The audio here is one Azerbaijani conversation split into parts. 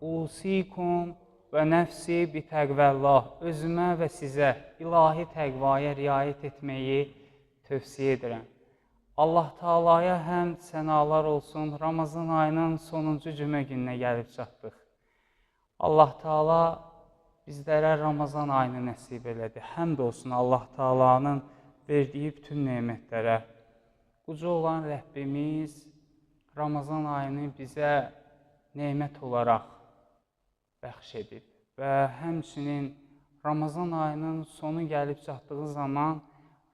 Usikum və nəfsi bi təqvəllah. Özümə və sizə ilahi təqvaya riayət etməyi tövsiyə edirəm. Allah Taalaya həmd sənalar olsun. Ramazan ayının sonuncu cümə gününə gəlib çatdıq. Allah Taala bizlərə Ramazan ayını nəsib elədi. Həmd olsun Allah Taalanın verdiyi bütün nemətlərə. Uca olan Rəbbimiz Ramazan ayını bizə nemət olaraq bəxş edib və həmçinin Ramazan ayının sonu gəlib çatdığı zaman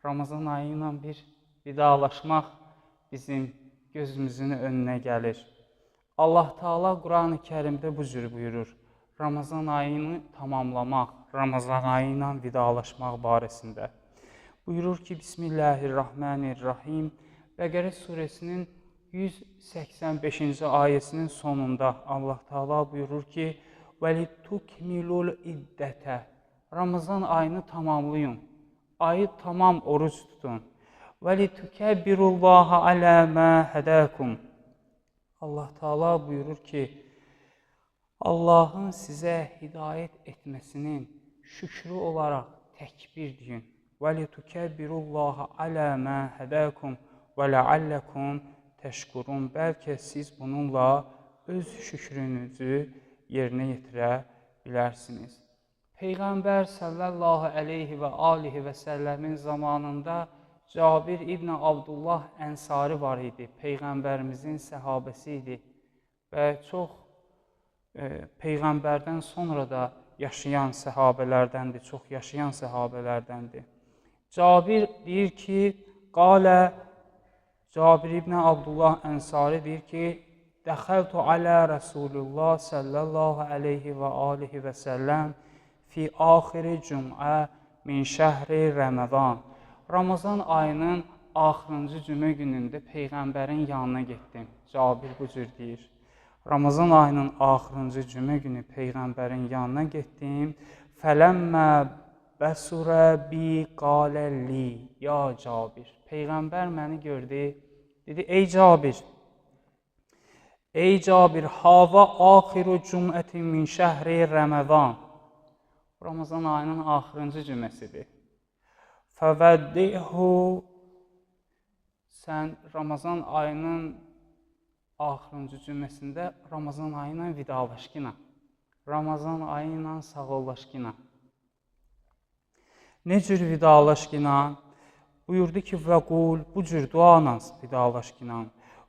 Ramazan ayı ilə bir vidalaşmaq bizim gözümüzün önünə gəlir. Allah Taala Qurani-Kərimdə bu cür buyurur: Ramazan ayını tamamlamaq, Ramazan ayı ilə vidalaşmaq barəsində. Buyurur ki, Bismillahirrahmanirrahim. Bəqərə surəsinin 185-ci ayəsinin sonunda Allah Taala buyurur ki: "Vəlitukmilul iddətə." Ramazan ayını tamamlayın. Ayı tamam oruc tutun. "Vəlitukəbbirullaha alə mə hədəkum." Allah Taala buyurur ki, Allahın sizə hidayət etməsinin şükrü olaraq təkbir deyin. "Vəlitukəbbirullaha alə mə hədəkum və ləalləkum təşkurun." Bəlkə siz bununla öz şükrünüzü yerinə yetirə bilərsiniz. Peyğəmbər sallallahu əleyhi və alihi və səlləmin zamanında Cabir İbn Abdullah Ənsari var idi. Peyğəmbərimizin səhabəsi idi və çox peyğəmbərdən sonra da yaşayan səhabələrdəndir, çox yaşayan səhabələrdəndir. Cabir deyir ki, qalə Cabir İbn Abdullah Ənsari deyir ki, dəxəltu alə Rəsulullah sallallahu əleyhi və alihi və səlləm fi axiri cümə min şəhri Rəmədan. Ramazan ayının axırıncı cümə günündə Peyğəmbərin yanına getdim. Cabir bu cür deyir. Ramazan ayının axırıncı cümə günü Peyğəmbərin yanına getdim. Fələmmə bəsurə bi qalə li ya Cabir. Peyğəmbər məni gördü. Dedi: "Ey Cabir, ey Cabir, hava axiru cümətin min şəhri Rəmədan." Ramazan ayının axırıncı cüməsidir. Fəvəddihu, sən Ramazan ayının axırıncı cüməsində Ramazan ayı ilə vidalaşqina. Ramazan ayı ilə sağollaşqina. Ne cür vidalaşqina? Buyurdu ki, və qul, bu cür duanla vidalaşqina.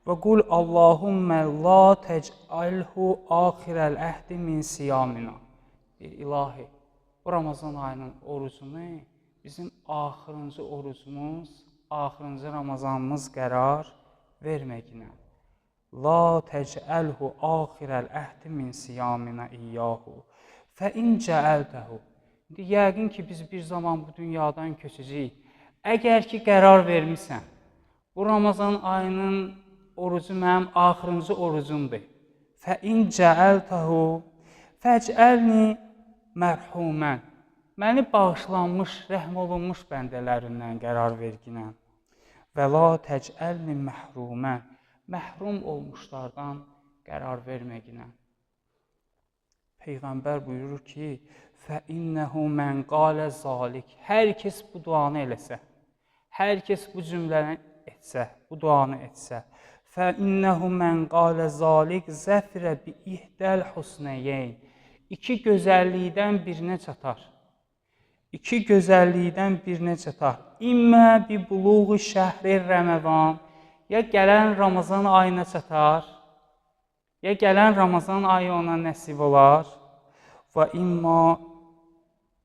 Və qul Allahummə la təc'alhu axirəl əhdi min siyamina. İlahi, bu Ramazan ayının orucunu bizim axırıncı orucumuz, axırıncı Ramazanımız qərar verməginə. La təc'alhu axirəl əhdi min siyamina iyyahu. Fə in cəəltəhu. İndi yəqin ki, biz bir zaman bu dünyadan köçəcəyik. Əgər ki, qərar vermisən, bu Ramazan ayının orucu mənim axırıncı orucumdur. Fə in cəəltəhu fəcəlni mərhumən. Məni bağışlanmış, rəhm olunmuş bəndələrindən qərar verginə. Və la təcəlni məhrumən. Məhrum olmuşlardan qərar verməginə. Peyğəmbər buyurur ki, fə innehu mən qalə zalik. Hər kəs bu duanı eləsə, hər kəs bu cümləni etsə, bu duanı etsə, fə innehu mən qalə zalik zəfrə bi ihdəl husneyeyn. İki gözəllikdən birinə çatar. İki gözəllikdən birinə çatar. İmmə bi buluğu şəhri Rəmədan, ya gələn Ramazan ayına çatar, ya gələn Ramazan ayı ona nəsib olar. Və imma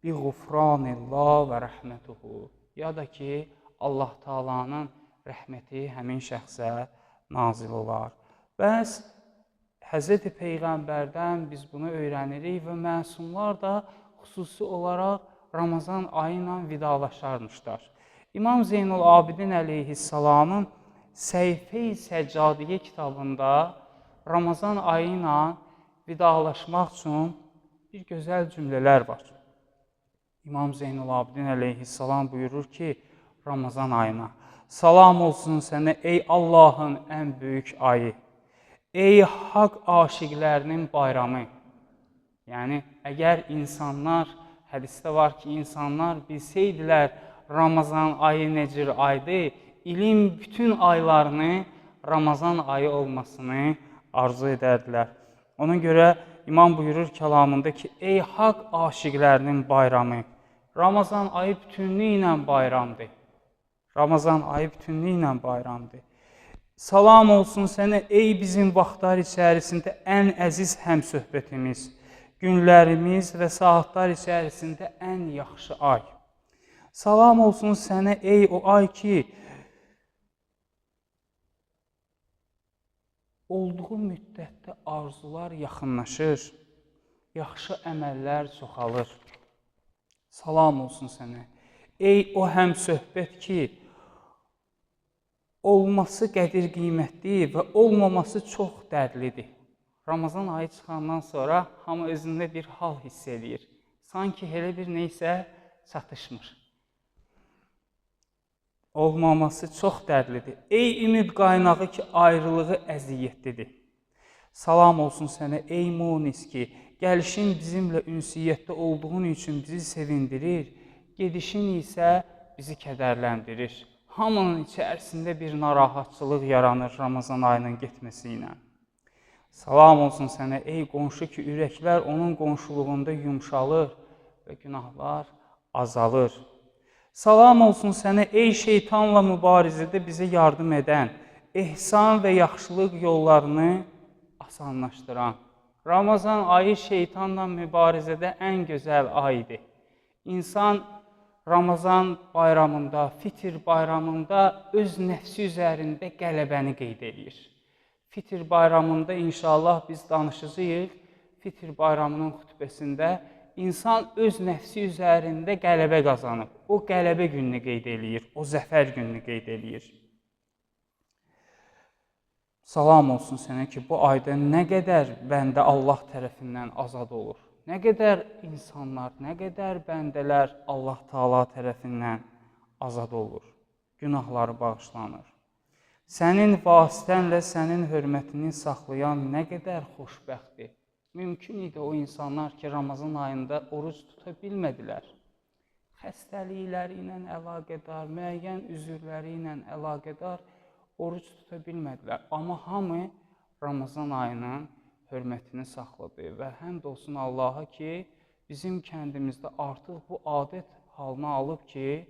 bi ğufranillah və rəhmətuhu. Ya da ki, Allah Taalanın rəhməti həmin şəxsə nazil olar. Bəs Həzrəti Peyğəmbərdən biz bunu öyrənirik və məsumlar da xüsusi olaraq Ramazan ayı ilə vidalaşarmışlar. İmam Zeynul Abidin əleyhissalamın Səhifə-i Səccadiyə kitabında Ramazan ayı ilə vidalaşmaq üçün bir gözəl cümlələr var. İmam Zeynul Abidin əleyhissalam buyurur ki, Ramazan ayına salam olsun sənə ey Allahın ən böyük ayı, ey haqq aşiqlərinin bayramı, Yəni, əgər insanlar, hədisdə var ki, insanlar bilsəydilər Ramazan ayı nə cür aydır, ilin bütün aylarını Ramazan ayı olmasını arzu edərdilər. Ona görə İmam buyurur kəlamında ki, ey haqq aşiqlərinin bayramı, Ramazan ayı bütünlüyü ilə bayramdır. Ramazan ayı bütünlüyü ilə bayramdır. Salam olsun sənə ey bizim vaxtlar içərisində ən əziz həmsöhbətimiz, günlərimiz və saatlar içərisində ən yaxşı ay. Salam olsun sənə ey o ay ki, olduğu müddətdə arzular yaxınlaşır, yaxşı əməllər çoxalır. Salam olsun sənə. Ey o həmsöhbət ki, olması qədir qiymətli və olmaması çox dərdlidir. Ramazan ayı çıxandan sonra hamı özündə bir hal hiss eləyir. Sanki elə bir neysə çatışmır. Olmaması çox dərdlidir. Ey ümid qaynağı ki, ayrılığı əziyyətlidir. Salam olsun sənə ey munis ki, gəlişin bizimlə ünsiyyətdə olduğun üçün bizi sevindirir, gedişin isə bizi kədərləndirir. Hamının içərisində bir narahatçılıq yaranır Ramazan ayının getməsi ilə. Salam olsun sənə ey qonşu ki, ürəklər onun qonşuluğunda yumşalır və günahlar azalır. Salam olsun sənə ey şeytanla mübarizədə bizə yardım edən, ehsan və yaxşılıq yollarını asanlaşdıran. Ramazan ayı şeytanla mübarizədə ən gözəl ay idi. İnsan Ramazan bayramında, Fitir bayramında öz nəfsi üzərində qələbəni qeyd eləyir. Fitir bayramında inşallah biz danışacağıq. Fitir bayramının xütbəsində insan öz nəfsi üzərində qələbə qazanıb. O qələbə gününü qeyd eləyir, o zəfər gününü qeyd eləyir. Salam olsun sənə ki, bu ayda nə qədər bəndə Allah tərəfindən azad olur. Nə qədər insanlar, nə qədər bəndələr Allah Taala tərəfindən azad olur. Günahları bağışlanır. Sənin vasitənlə sənin hörmətini saxlayan nə qədər xoşbəxtdir. Mümkün idi o insanlar ki, Ramazan ayında oruc tuta bilmədilər. Xəstəlikləri ilə əlaqədar, müəyyən üzürləri ilə əlaqədar oruc tuta bilmədilər. Amma hamı Ramazan ayının hörmətini saxladı və həmd olsun Allaha ki, bizim kəndimizdə artıq bu adət halına alıb ki,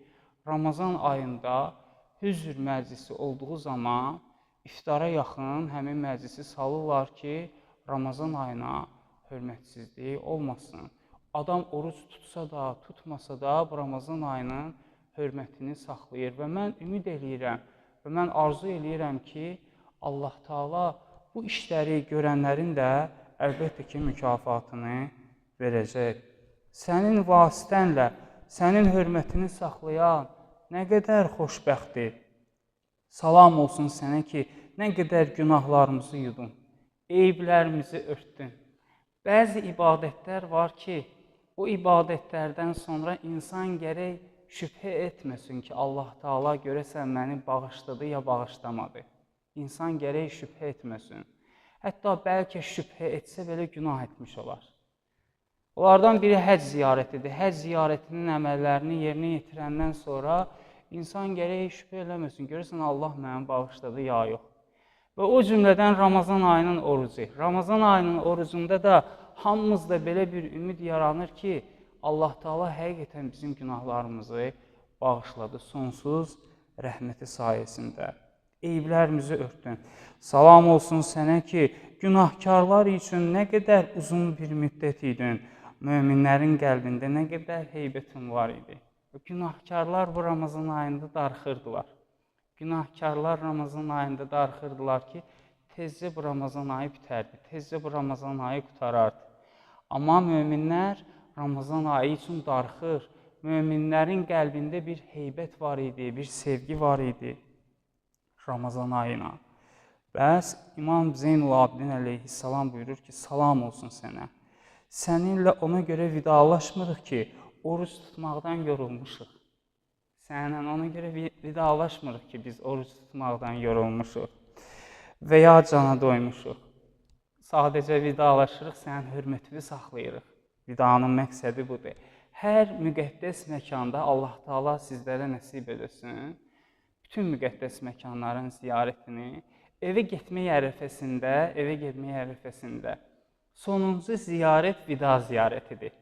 Ramazan ayında hüzür məclisi olduğu zaman iftara yaxın həmin məclisi salırlar ki, Ramazan ayına hörmətsizlik olmasın. Adam oruc tutsa da, tutmasa da bu Ramazan ayının hörmətini saxlayır və mən ümid eləyirəm və mən arzu eləyirəm ki, Allah Taala bu işləri görənlərin də əlbəttə ki, mükafatını verəcək. Sənin vasitənlə sənin hörmətini saxlayan nə qədər xoşbəxtdir. Salam olsun sənə ki, nə qədər günahlarımızı yudun, eyiblərimizi örtdün. Bəzi ibadətlər var ki, o ibadətlərdən sonra insan gərək şübhə etməsin ki, Allah Taala görəsən məni bağışladı ya bağışlamadı. İnsan gərək şübhə etməsin. Hətta bəlkə şübhə etsə belə günah etmiş olar. Onlardan biri həcc ziyarətidir. Həcc ziyarətinin əməllərini yerinə yetirəndən sonra insan gərək şübhə eləməsin. Görürsən Allah məni bağışladı ya yox. Və o cümlədən Ramazan ayının orucu. Ramazan ayının orucunda da hamımızda belə bir ümid yaranır ki, Allah Taala həqiqətən bizim günahlarımızı bağışladı sonsuz rəhməti sayəsində. Eyiblərimizi örtdün. Salam olsun sənə ki, günahkarlar üçün nə qədər uzun bir müddət idin. Möminlərin qəlbində nə qədər heybətin var idi. Günahkarlar bu Ramazan ayında darıxırdılar. Günahkarlar Ramazan ayında darıxırdılar ki, tezcə bu Ramazan ayı bitərdi, tezcə bu Ramazan ayı qurtarardı. Amma möminlər Ramazan ayı üçün darıxır. Möminlərin qəlbində bir heybət var idi, bir sevgi var idi Ramazan ayına. Bəs İmam Zeynul Abidin əleyhissalam buyurur ki, salam olsun sənə. Səninlə ona görə vidalaşmırıq ki, oruc tutmaqdan yorulmuşuq. Səninlə ona görə vidalaşmırıq ki, biz oruc tutmaqdan yorulmuşuq və ya cana doymuşuq. Sadəcə vidalaşırıq, sənin hörmətini saxlayırıq. Vidanın məqsədi budur. Hər müqəddəs məkanda Allah Taala sizlərə nəsib eləsin. Bütün müqəddəs məkanların ziyarətini evə getmək ərəfəsində, sonuncu ziyarət vida ziyarətidir.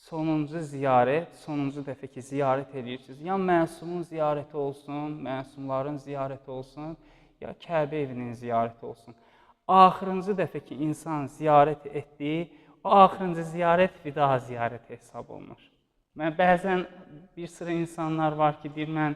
Sonuncu ziyarət, sonuncu dəfə ki ziyarət edirsiniz. Ya məsumun ziyarəti olsun, məsumların ziyarəti olsun, ya Kəbə evinin ziyarəti olsun. Axırıncı dəfə ki insan ziyarət etdiyi, o axırıncı ziyarət vida ziyarəti hesab olunur. Mən bəzən bir sıra insanlar var ki, deyir mən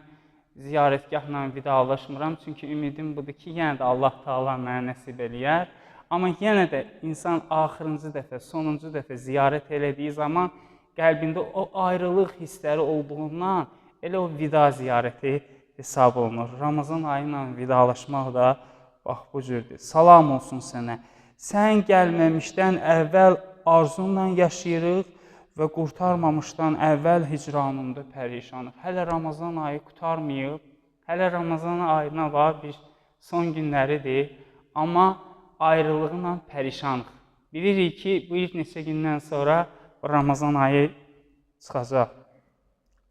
ziyarətgahla vidalaşmıram, çünki ümidim budur ki, yenə də Allah Taala mənə nəsib eləyər. Amma yenə də insan axırıncı dəfə, sonuncu dəfə ziyarət elədiyi zaman qəlbində o ayrılıq hissləri olduğundan elə o vida ziyarəti hesab olunur. Ramazan ayı ilə vidalaşmaq da bax bu cürdür. Salam olsun sənə. Sən gəlməmişdən əvvəl arzunla yaşayırıq və qurtarmamışdan əvvəl hicranında pərişanıq. Hələ Ramazan ayı qurtarmayıb, hələ Ramazan ayına var bir son günləridir, amma ayrılığıyla pərişanıq. Bilirik ki, bir neçə gündən sonra Ramazan ayı çıxacaq.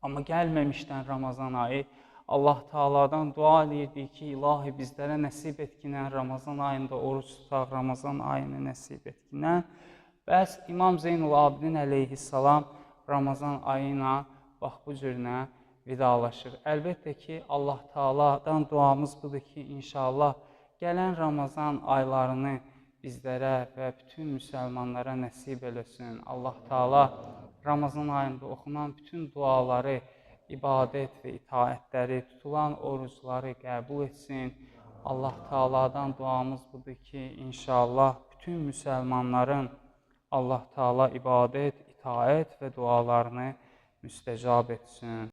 Amma gəlməmişdən Ramazan ayı Allah Taala'dan dua edirdik ki, ilahi bizlərə nəsib etkinən Ramazan ayında oruç tutaq, Ramazan ayını nəsib etkinən. Bəs İmam Zeynul Abidin əleyhissalam Ramazan ayı ilə bax bu cürlə vidalaşır. Əlbəttə ki, Allah Taala'dan duamız budur ki, inşallah gələn Ramazan aylarını bizlərə və bütün müsəlmanlara nəsib eləsin. Allah Taala Ramazan ayında oxunan bütün duaları, ibadət və itaətləri, tutulan orucları qəbul etsin. Allah Taala'dan duamız budur ki, inşallah bütün müsəlmanların Allah Taala ibadət, itaət və dualarını müstəcab etsin.